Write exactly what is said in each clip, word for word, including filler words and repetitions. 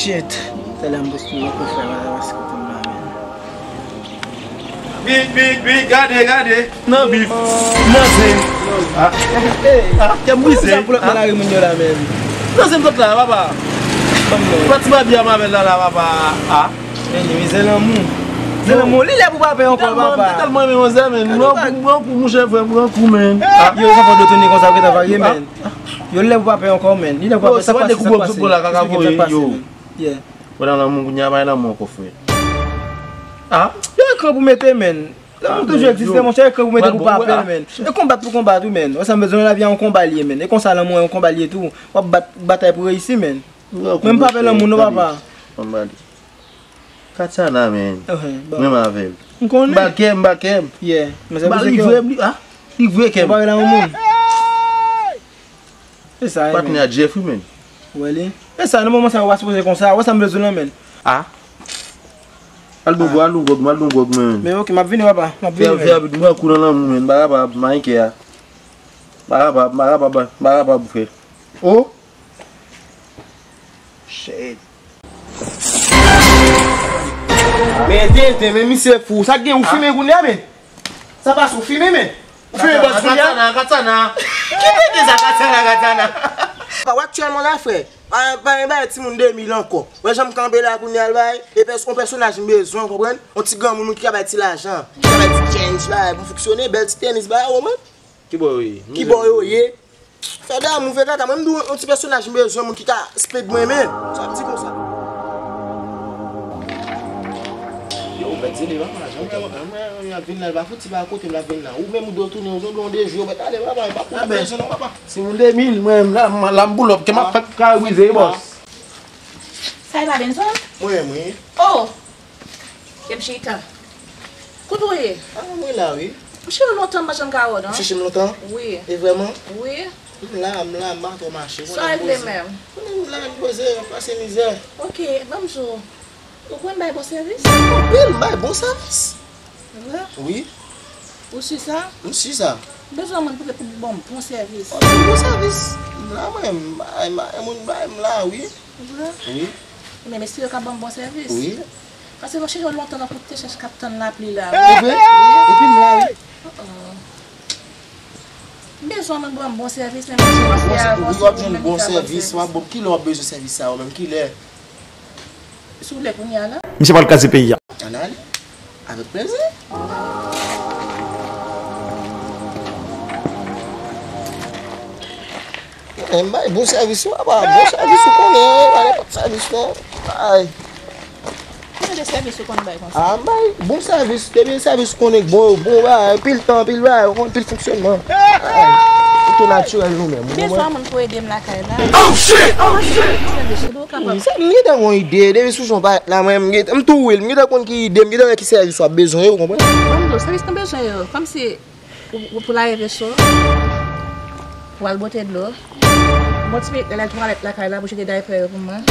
Shit. Talè m poste yon kofè la, paske kote m la, men. Big, big, big, gade, gade. Nan bif, nan zen. Ah, ah, kè m brize. Sa pou lòt nan lari moun yo la, men. Nan zen m sot la, papa. Pati babya m avè l la, la, papa. Ah. Men, men, zen lanmou. Zen lanmou, li lè pou pa pè ankò, papa. Tèlman, tèlman renmen manzè, men. Pran kou, pran kou, monchè, frè, pran kou, men. Ah. Yo, sa fò de tounen konsa, ou gentan varye, men. Yo lè pou pa pè ankò, men. Li lè pou pa pè, sa pase, sa pase, men. Sa ki gentan pase, men. Yeah. Wè nan lanmou kounye a, pa gen lanmou ankò, frè. Ah? Yo ekran pou mete, men. Lanmou toujou egziste, monchè, ekran pou mete pou pa pè, men. E konbat pou konbat, wi, men. Wè sa m bezwen, lavi a yon konba li ye, men. E konsa lanmou a yon konba li ye tou. W ap bat, batay pou reyisi, men. Mwen m pa pè lanmou, non, papa. Katiana, men. Mwen m avè l. M konnen. M ba l kè m, m ba l kè m. Yeah. M ba l, li vre, li, ah, li vre kè m. Ou pa rele yon moun. E sa, patnè a Jeff, wi, men. Ou wè li? E sa, nan moman sa yo pa sipoze konsa. Wè sa m bezwen lan, men. Ah. Al don gwòg, al don gwòg, al don gwòg, men. Men ok, m ap vini, papa. M ap vini, men. Fè rapid, m pran kou nan lanmou, men. M pa kapab, m pa gen kè a. M pa kapab, m pa kapab, m pa kapab, frè. Oh! Shit. Men tenten, men misye fou. Sa k gen ou fimen kounye a, men? Sa pase ou fimen, men? Ou fimen bòs kounye a? Katana, katana. Ki tenten sa, katana, katana? Pa w aktyèlman la, frè. Pa, pa gen bagay timoun de mil ankò. Wè jan m kanpe la kounye a, l bay. E pès-, yon pèsonaj m bezwen, w konprann? Yon ti granmoun ki ka bay ti lajan. Ki ka bay ti change, bay, pou fonksyone, bèl ti tenis, bay, w konprann? Kibò yo ye? Kibò yo ye? Fè damou, fè kaka. Mwen, m di w, yon ti pèsonaj m bezwen, moun ki ka sped mwen, men. Sa ap di konsa. Yo, ou pèdi li, papa. Jan w ap vin la, l pa fouti pa kote m ap vin la. Ou menm, ou dwe tounen, ou dwe yon de jou, ou mèt ale, papa, e pa pou bezwen non, papa. Si moun de mil, mwen, la, m, la, m boulòp, ke m ap fè kare brize, bòs. Sa e pa Benson? Mwen, mwen. Oh! Ke m chita. Kote w ye? Ah, mwen la, wi. M chèche w lontan, m pa janm ka wè w, non. Ou chèche m lontan? Wi. E vrèman? Wi. M la, m la, m pa twò mache. Sa w vle menm? Konnen m la, m poze, m pase mizè. Ok, ban m di w. Ou konn bay bon sèvis? Anpil, m bay bon sèvis. Vre? Wi. Ou si sa? M si sa. M bezwen moun pou, pou ban m bon sèvis. Ou ban m bon sèvis. M la, mwen, m bay, m bay, moun bay, m la, wi. Vre? Wi. Men mesye yo ka ban m bon sèvis. Wi. Paske mwen chèche w lontan nan kote chèche k ap tann lapli la. E vre? Wi. Epi m la, wi. Oh, oh. M bezwen moun ban m bon sèvis, men mwen panse avan se ou menm ki ka ban m sèvis. W ap jwenn bon sèvis, w ap bon. Kilè w ap bezwen sèvis sa yo menm? Kilè? Si w lè kounye a la. Misye pral kraze peyi a. Ann ale. Avèk plezi. Eh, m bay bon sèvis, wi, papa. Bon sèvis, ou konnen, pa nenpòt sèvis, non. Ay. Ki jan de sèvis ou konn bay konsa? Ah, m bay bon sèvis. Depi sèvis ou konnen k bon, yo bon, bay, pil tan, pil bay, ou konn pil fonksyònman. Ay, ou tou natirèl nou menm, ou konprann? Bezwen moun pou ede m lakay la. Oh, shit! Oh, shit! Sèvis ou dwe kapab. Wi, sa, m gentan gon ide, depi sou jan w parèt la, mwen, m gentan, m tou wi, m gentan konn ki ide, m gentan wè ki sèvis w ap bezwen, ou konprann? Ban m di w, sèvis nou bezwen yo, kòmsi ou, ou pou lave veso, pou al bwote dlo, bon ti lè twalèt lakay la, pou jete daypè yo pou mwen,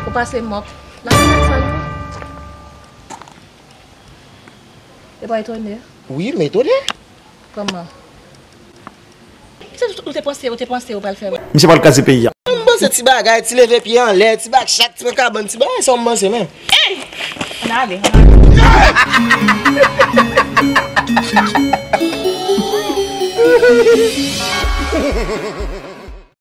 pou pase mòp, lakay la sal yo. E pa etone? Wi, m etone. Kòman? Se ou te panse, ou te panse ou pral fè. Misye pral kraze peyi a. M panse ti bagay, ti leve pye anlè, ti bak chat, ti pran kabann, ti bagay sa w m panse menm. Ey! Ann ale, ann ale.